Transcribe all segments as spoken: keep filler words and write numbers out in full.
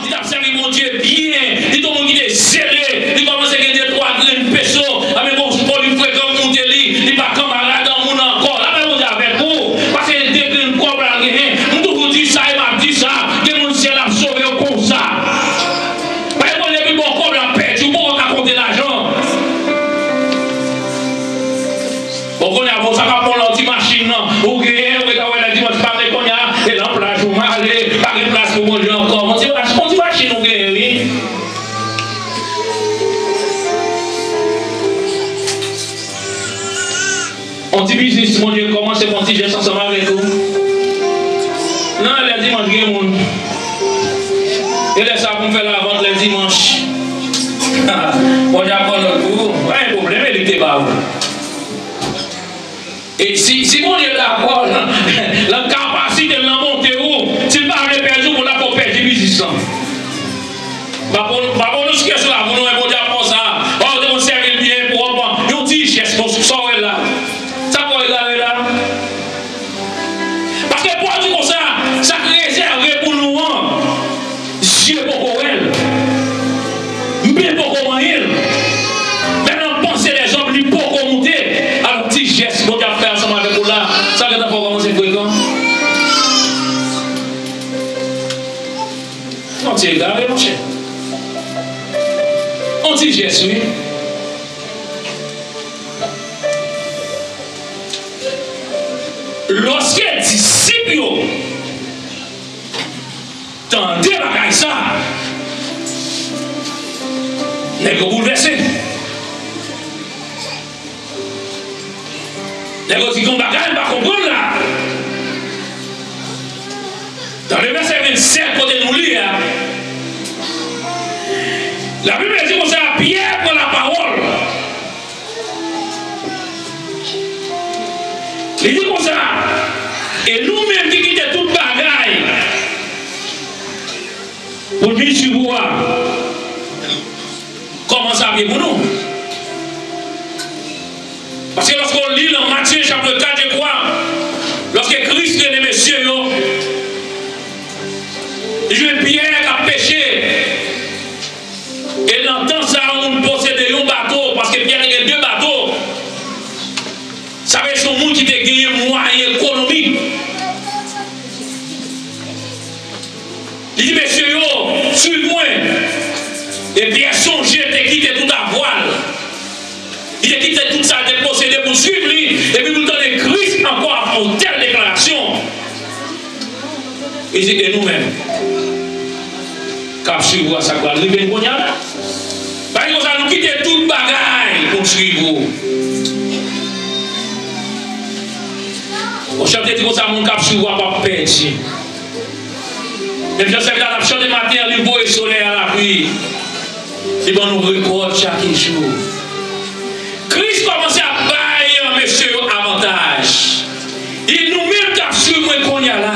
T ap sèvi Bondye byen, li te yon moun ki te zele, li kòmanse gen de twa grenn peso, anben gon fò li frekan moute li, li pa kanmarad an moun ankò. Lapè Bondye avèk ou, paske de grenn kòb la genyen. M toujou di sa e m ap di sa, gen moun syèl ap sove yo konsa. Pa gen moun epi bon kòb la pèdi, ou poko ka konte lajan. Bon, kounye a, bon, sa k ap bon la, yon ti machin nan, ou genyen, ou gentan wè lè dimanch maten, kounye a, e nan plaj ou male, pa gen plas pou Bondye ankò. Yon ti mach-, yon ti machin ou genyen, wi. Yon ti biznis, Bondye kòmanse fè yon ti jès ansanm avèk ou. Nan lè dimanch, gen moun. E lè sa pou m fè lavant lè dimanch. Bondye ap pran nòt pou ou. Pa gen pwoblèm, e li te ba ou. E si, si Bondye dakò, nan, nan kapasite l, nan bonte ou, si l pa vle pèdi w, pou l ap fè w pèdi biznis lan. Pa pou, pa pou nou kès la, pou nou wè Bondye ap fè w sa. Ò, ou te konn sèvi l byen, pwòp, yon ti jès, bon, sa w wè la. Sa k fè w egare la? Paske Pòl di konsa, sa k rezève pou nou an, zye poko wè l, men poko manyen l. Menm nan panse dèzòm, li poko moute. Alò, ti jès Bondye ap fè ansanm avèk ou la, sa gentan fè w kòmanse frekan. Yon ti egare, monchè. Yon ti jès, wi. Lòske disip yo tande bagay sa, nèg yo boulvèse. Nèg yo di, "Gen yon bagay m pa konprann la." Nan le vèsè vennsèt, kote nou li a, Labib di konsa, Pyè pran lapawòl. Li di konsa, "E nou menm ki kite tout bagay pou n vin swiv ou a, kòman sa ap ye pou nou?" Paske lòske w li nan Matye chapit kat, je kwa, lòske Kris rele mesye yo, li jwenn Pyè k ap peche. E nan tan sa a, yon moun posede yon bato, paske Pyè te gen de bato. Sa vle di se yon moun ki te genyen mwayen ekonomik. Li di, "Mesye yo, swiv mwen." E Pyè sonje l te kite tout avwa l. Li te kite tout sa l te posede pou l swiv li, epi pou l tande Kris ankò ap fè yon tèl deklarasyon. Li di, "E nou menm, k ap swiv ou a, sa k pral rive n kounye a la?" Bagay konsa, nou kite tout bagay pou n swiv ou. Yon chante di konsa, moun k ap swiv ou a p ap pèdi. Menm jan sèvitè a t ap chante maten an, li voye solèy a lapli. Li ban nou rekòt chak jou. Kris kòmanse ap bay mesye yo avantaj. Li di, "Nou menm k ap swiv mwen kounye a la,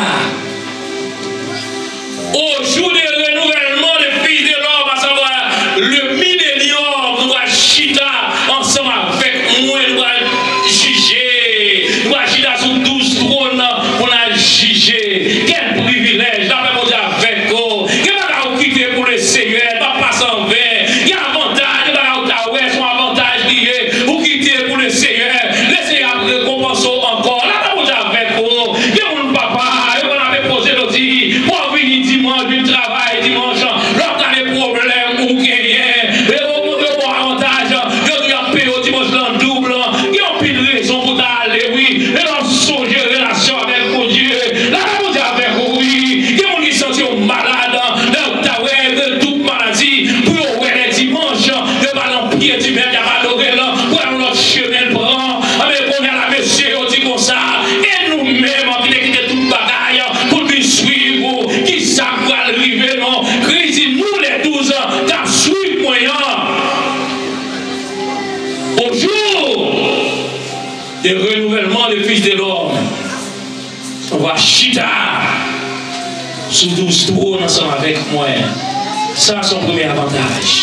au jour de renouvellement des fils de l'homme, à savoir le millénium, nou pral chita ansanm avèk mwen, nou pral jije, nou pral chita sou douz twòn pou n al jije." Kèl privilèj! Lapè Bondye avèk ou. Gen bagay ou kite pou Lesenyè, l p ap pase an ven. Gen avantaj, gen bagay ou ta wè se yon avantaj li ye, ou kite pou Lesenyè. Lesenyè ap rekonpanse w ankò. Lapè Bondye avèk ou. Gen moun, papa, yo konn ap poze yo di, pou w vini dimanch, vin travay dimanch, lè w gade pwoblèm ou genyen, yo, yo ba w avantaj, yo di y ap peye w dimanch lan doub. Gen anpil rezon pou w ta ale, wi. Men lè w sonje relasyon avèk Bondye, lapè Bondye avèk ou, wi. Gen moun ki santi yo malad, lè yo ta wè, gen tout maladi, pou yo wè lè dimanch, yo pa nan pye di mèt, y ap adore l, pou yon lòt chemen l pran. Anben, kounye a la, mesye yo di konsa, e nou menm ki te kite tout bagay pou n vin swiv ou, kisa k pral rive nou? Kris di, nou lè douz k ap swiv mwen an, au jour de renouvellement des fils de l'homme, ou va chita sou douz twòn ansanm avèk mwen. Sa se yon premye avantaj.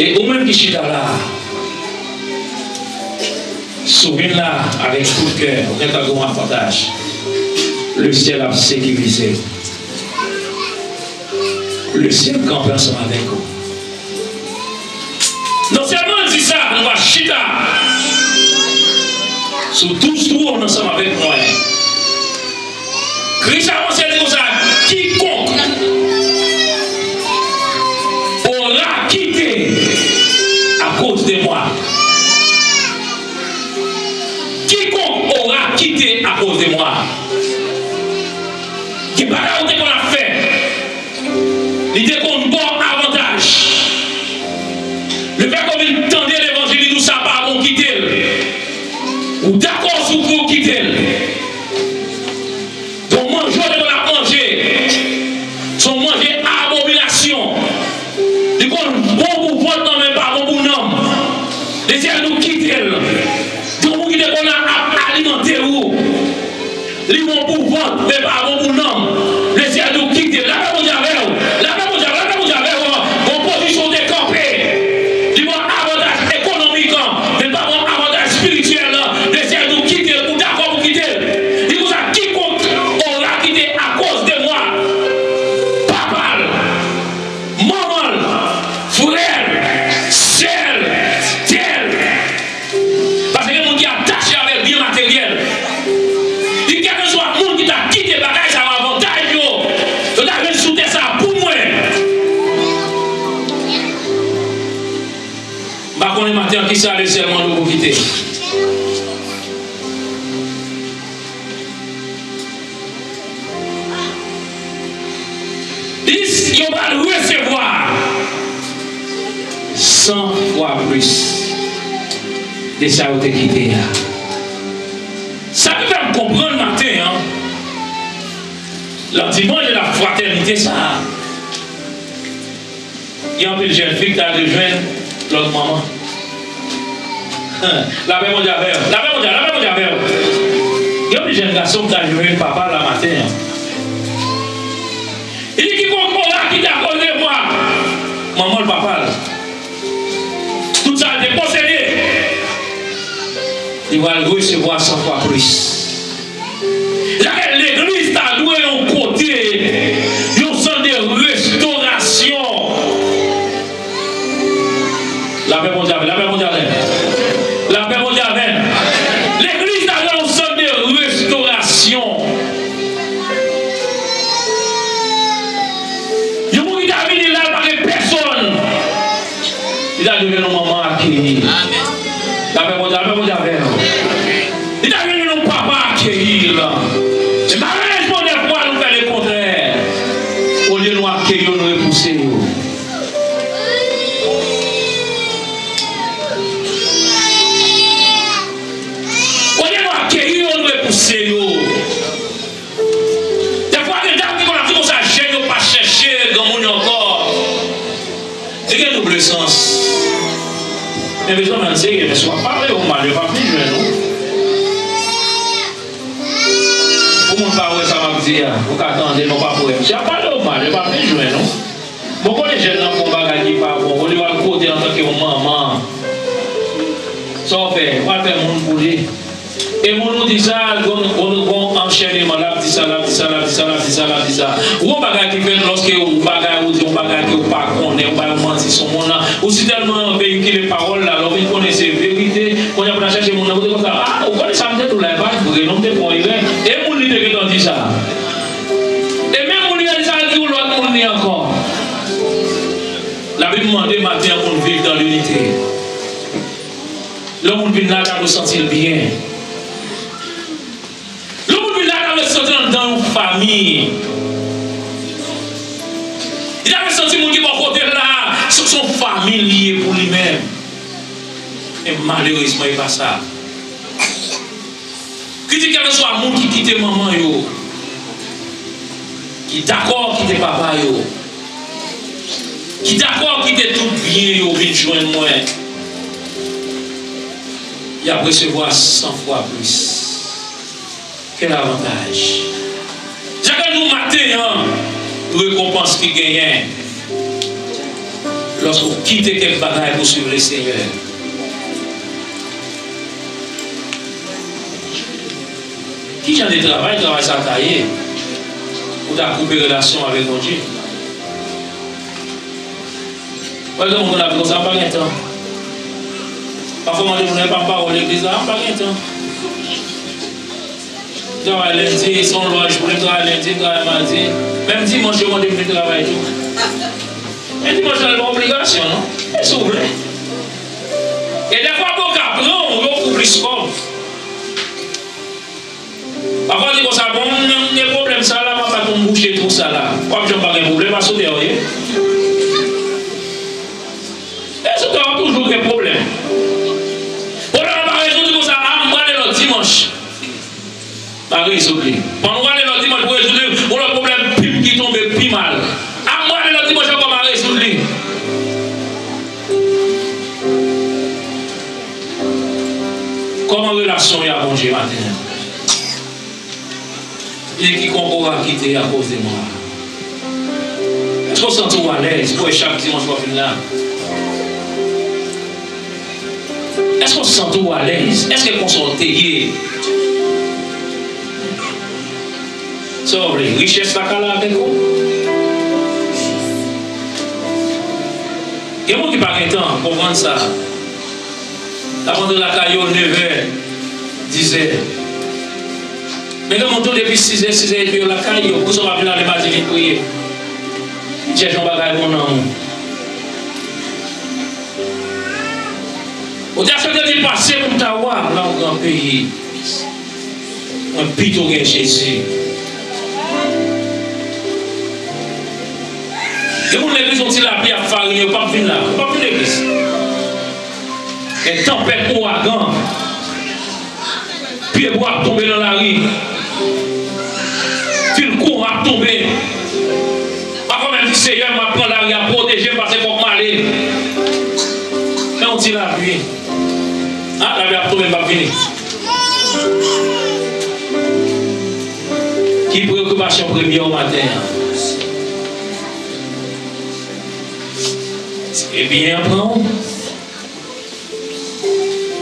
E ou menm ki chita la, si w vin la avèk tout kè, ou gentan gen yon avantaj. Lesyèl ap sekirize w. Lesyèl kanpe ansanm avèk ou. Non sèlman l di sa, nou va chita sou douz twòn ansanm avèk mwen. Kris avanse, li konsa, quiconque aura quitté à cause de moi. Quiconque aura quitté à cause de moi. Gen bagay ou te konn ap fè. Li te konn ba w avantaj. Lefètke w vin tande levanjil, li di w sa pa bon, kite l. Ou dakò sou pou w kite l. Donk manje w te konn ap manje, se yon manje abominasyon. Li konn bon pou vant lan, men pa bon pou nanm. Lesyèl di w kite l. Donk moun ki te konn ap alimante ou, li bon pou vant, men pa bon pou nanm. Lesyèl di w kite l. Lapè Bondye avè w. Lapè Bondye avè w. Lapè Bondye avè w. Bon pozisyon w te kanpe. Li ba w avantaj ekonomik, men pa ba w avantaj espirityèl. Lesyèl di w kite l. Ou dakò pou kite l. Li konsa, quiconque aura quitté à cause de moi. Papa l, manman l, frè l, sè l, tè l. Paske gen moun ki atache avèk byen materyèl. Li kèlkeswa moun ki ta kite bagay sa yo, avantaj yo, yo ta jwenn sou tè sa pou mwen. M pa konnen maten an kisa Lesyèl mande w pou kite. Li di, yo pral resevwa san fwa plis de sa yo te kite a. Sa ki fè m konprann maten an, lan dimanch de la fraternité sa a, gen anpil jèn fi ki t al rejwenn lòt manman. Lapè Bondye avè w. Lapè Bondye, lapè Bondye avè w. Gen anpil jèn gason ki t al jwenn papa la maten an. Li di, quiconque aura quitté à cause de moi. Manman l, papa l, tout sa l te posede, li pral resevwa san fwa plis. Sa fè legliz ta dwe yon kote, yon sant de restorasyon. Lapè Bondye avè, lapè Bondye avè. Lapè Bondye avè. Legliz ta dwe yon sant de restorasyon. Yon moun ki ta vini la, pa gen pèsòn. Li ta dwe vin yon manman akeyi. Lapè Bondye, lapè Bondye avè nou. Li ta dwe vin yon papa akeyi l. Men malerezman, dèfwa, nou fè lekontrè. Olye nou akeyi yo, nou repouse yo. Olye nou akeyi yo, nou repouse yo. Dèfwa, gen dam ki konn ap di konsa, jèn yo pa chèche granmoun yo ankò. Li gen double sans. Men bezwen men serye, men si w ap pale yo mal, yo p ap vin jwenn ou. Pou moun pa wè sa m ap di a, ou ka tande, men w p ap wè. Si w ap pale yo mal, yo p ap vin jwenn ou. Bon, konnen jèn nan fè yon bagay ki pa bon, olye w al kote antanke yon manman, sa w fè? W al fè moun pou li. E moun ou di sa, gon, gon, gon anchèneman, l ap di sa, l ap di sa, l ap di sa, l ap di sa, l ap di sa. Ou gon bagay ki fèt, lòske ou bagay, ou di yon bagay ke ou pa konnen, ou bay yon manti sou moun nan, ou si tèlman veyikile pawòl la, lè w vin konnen se verite, kounye a pou n al chèche moun nan, ou te konsa, a, ou konnen sa m te di w la, e pa t vre, non, m te fè yon erè. E moun li te gentan di sa. E menm moun li a di sa, l di yon lòt moun li ankò. Labib mande maten an pou n viv dans l'unité. Lè yon moun vin la, l ta dwe santi l byen. Lè yon moun vin la, l ta dwe santi l anndan yon fami. Li ta dwe santi moun ki bò kote l la, se, se yon fami li ye pou li menm. Men malerezman, e pa sa. Ki di kèlkeswa moun ki kite manman yo, ki dakò kite papa yo, ki dakò kite tout byen yo vin jwenn mwen, y ap resevwa san fwa plis. Kèl avantaj! Jan ke nou maten an, rekonpans ki genyen lòske w kite kèk bagay pou swiv Lesenyè. Ki jan de travay, travay sa ta ye? Ou ta koupe relasyon avèk Bondye. Wè, gen moun konn ap di konsa, "M pa gen tan." Pafwa, mande moun, "E pa pawòl legliz la?" "M pa gen tan." M travay lendi, se yon lwa pou m travay lendi, m travay madi. Menm dimanch, yo mande m vin travay tou. Men dimanch la, se pa obligasyon, non. E si w vle. E dèfwa, bon, ka pran w, yo ofri w plis kòb. Pafwa, w di konsa, "Bon, m gen pwoblèm sa la, m ap bat pou m bouche twou sa la." W ap janm pa gen pwoblèm, paske w dèyè w ye. E sou tè, w ap toujou gen pwoblèm. Pwoblèm la pa rezoud, w di konsa, "A, m prale lòt dimanch." Pa rezoud li. Pandan w ale lòt dimanch pou rezoud li, yon lòt pwoblèm pi, ki tonbe pi mal. A, m prale lòt dimanch ankò, pa rezoud li. Kòman relasyon w ye a Bondye maten an? Li di, "Kikonk ora kite akoz de mwa." Èske w santi w alèz pou wè chak dimanch w ap vin la? Èske w santi w alèz? Èske konsa w te ye? Sa w vle? Richès la ka la avèk ou? Gen moun ki pa gen tan konprann sa. L ap rantre lakay yo nevè, dizè. Men gen moun tou depi sizè, sizè epi yo lakay yo. Poukisa w pa vin ale madi vin priye? Vin chèche yon bagay pou nanm ou. Ou te aksepte di pase pou m ta wa nan yon gran peyi. Mwen pito gen Jezi. Gen moun legliz, yon ti lapli ap farine, yo p ap vin la. Yo p ap vin legliz. Gen tanpèt, ouragan. Pye bwa ap tonbe nan lari. Fil kouran ap tonbe. Pafwa menm di, "Seyè, m ap pran lari a, pwoteje m, paske fòk m ale." Men yon ti lapli. A, lapli ap tonbe, m p ap vini. Ki preokipasyon premye w maten an? Se byen an pran w?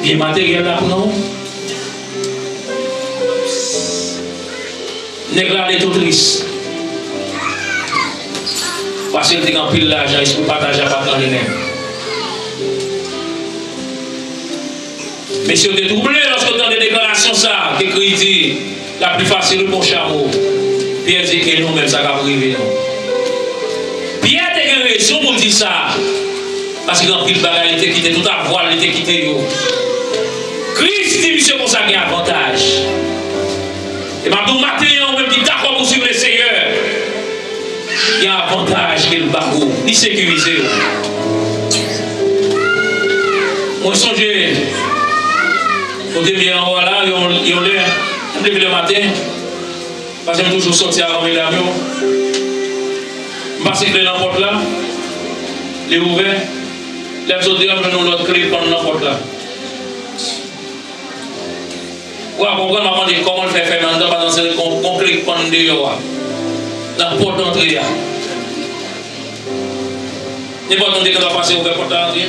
Byen materyèl la pran w? Nèg la ale tou tris. Paske l te gen anpil lajan, espri pataje a pa t nan li menm. Mesye yo te twouble lòske yo tande deklarasyon sa a, ke Kris di, "L ap pli fasil pou yon chamo." Pyè di, "E nou menm, sa k ap rive nou?" Pyè te gen rezon pou l di sa, paske gen anpil bagay li te kite, tout avwa l, li te kite yo. Kris di misye konsa gen avantaj. E m ap di w maten an, ou menm ki dakò pou swiv Leseyè, gen avantaj ke l ba ou, li sekirize w. Mwen sonje, kote m ye anwo a la, yon, yon lè, m leve lè maten, paske m toujou sòti avan medam yo. M pase kle nan pòt la, li ouvè. Lè m sot deyò, m jwenn yon lòt kle pann nan pòt la. Ou a konprann, m ap mande kòman l fè fèmen anndan, pandan se gon, gon kle k pann deyò a, nan pòt antre a. Nenpòt moun te gentan pase ouvè pòt la antre.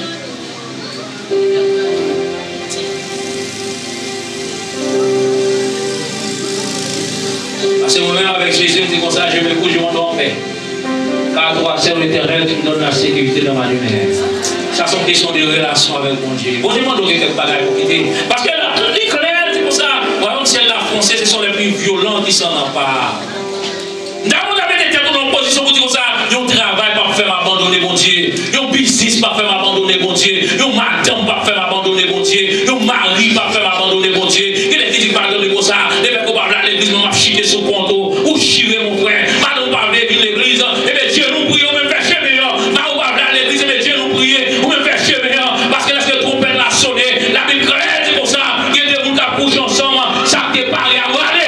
Paske mwen menm avèk Jezi, m di konsa, "Je me couche, je m'endors en paix. Car toi seul, Éternel, tu me donnes la sécurité dans ma demeure." Sa se yon kesyon de relasyon avèk Bondye. Bondye mande w gen kèk bagay pou kite. Paske li klè, li di konsa, "Wayòm syèl la, Fransè, ce sont les plus violents qui s'en emparent." N ta konn ta mete tèt ou nan yon pozisyon pou di konsa, "Yon travay p ap fè m abandone Bondye. Yon biznis p ap fè m abandone Bondye. Yon madanm p ap fè m abandone Bondye. Yon mari p ap fè m abandone Bondye." Gen nèg ki di, "Madanm, li konsa, lè fèk ou pa vle al legliz, mwen m ap chite sou kont ou." Ou chire, mon frè. Madanm ou pa vle vin legliz, ebyen, Dye nou priye, ou menm fè chemen an. Mari ou pa vle al legliz, ebyen, Dye nou priye, ou menm fè chemen an. Paske lèske twonpèt la sone, Labib klè di konsa, gen de moun k ap kouche ansanm, sa k te pare a prale.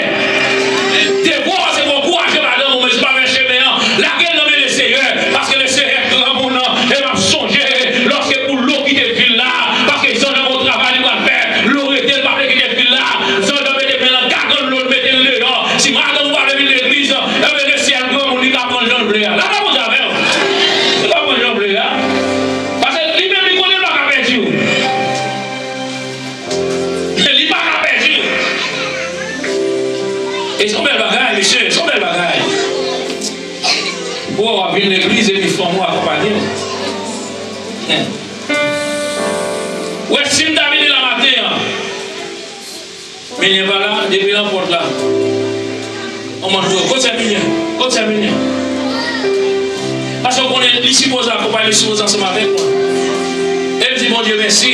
Devwa w se pou ankouraje madanm ou, men si w pa fè chemen an, lage l nan men Leseyè, paske Leseyè granmoun nan, e m ap sonje lòske Poulo kite vil la, paske zanj lan gon travay li pral fè. Lo rete, l pa vle kite vil la. Zanj lan mete men l nan gagann lo, l mete l deyò. Si madanm ou pa vle vin legliz, ebyen, Leseyè granmoun, li ka pran l jan l vle a. Lage Bondye avè w. Li ka pran l jan l vle a. Paske li menm, li konnen l pa ka pèdi w. Li pa ka pèdi w. E se yon bèl bagay, mesye, se yon bèl bagay. Pou w ap vin legliz epi fanm ou akonpanye w. Wè, si m ta vini la maten an, Milyen pa la, depi nan pòt la. On mòd, kote Milyen? Kote Milyen? Paske w konnen, li sipoze akonpaye, li sipoze ansanm avèk mwen. E m di Bondye mèsi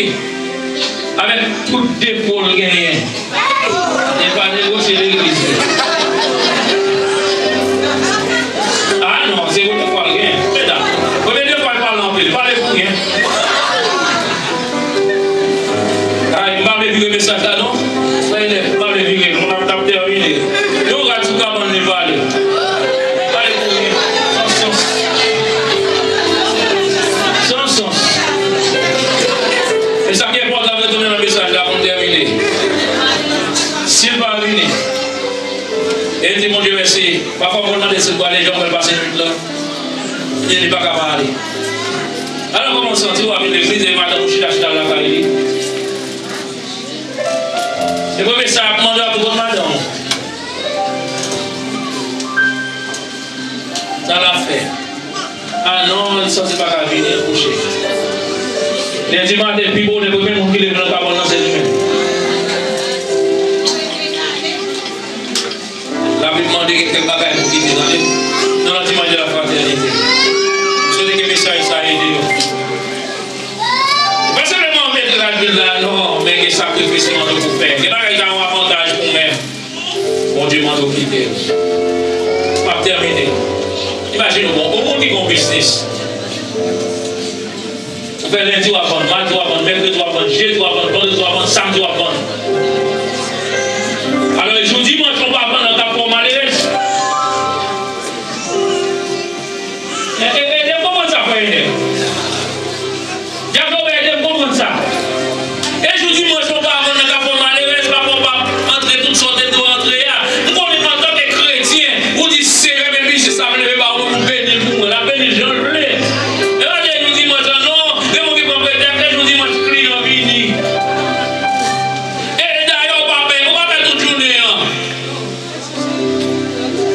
avèk tout defo l genyen. E pa negosye legliz li. Ah non, se premye fwa l gen. Medam, premye de fwa l pale anpil, pale pou mwen. Ay, m pa vle vire mesaj la non. Frè Enèk, m pa vle vire l, moun ap t ap tèmine. Yon rad sou kabann li pale. Pale pou mwen. Sans, sans. Sans, sans. E sa ki enpòtan, retounen nan mesaj la pou m tèmine. Si l pa vini, e di Bondye mèsi. Pafwa mwen mande si l prale, jan mwen pase nwit lan. Li di li pa ka pa ale. Alò kòman w santi w ap vin legliz e madanm ou chita chita lakay li? E premye sa y ap mande w ap di kot madanm ou. Sa l ap fè. Ah non, li santi pa ka vini, l kouche. Lendi maten, pi bonè, premye moun ki leve nan kabann nan, se li menm. Labib mande gen kèk bagay pou kite, tande. Nou nan dimanch de la fraternité. M swete ke mesaj sa ede yo. Pa senpleman met rad vin la, non, men gen sakrifis li mande w pou fè. Gen bagay ki ta yon avantaj pou w menm. Bondye mande w kite l. M ap tèmine. Imajine w, bon, yon moun ki gen yon biznis. Ou fè lendi w ap vann, madi w ap vann, mèkredi w ap vann, jedi w ap vann, vandredi w ap vann, samdi w ap vann. Alò, e jou dimanch ou pa vann nan, k ap fè w malerèz. E, e, ede m konprann sa, frè Enèk. Dyab Lobè, ede m konprann sa. E jou dimanch ou pa vann nan, k ap fè w malerèz, pa fè w pa antre tout sa w te dwe antre a. M konnen antanke kretyen, ou di, Senyè, men biznis la m leve ba ou pou beni l pou mwen. L ap beni l jan l vle. E pa de jou dimanch lan non, gen moun ki pran pretèks, e jou dimanch kliyan vini. E dayè, ou pa fè, ou pa fè tout jounen an.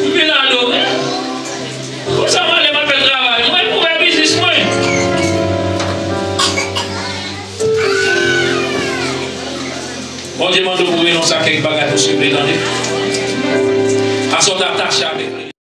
M vin adore. Konsa m ale, m al fè travay mwen, m ouvè biznis mwen. Bondye mande w pou renonse a kèk bagay pou siple, tande. Aswè w ta tache avèk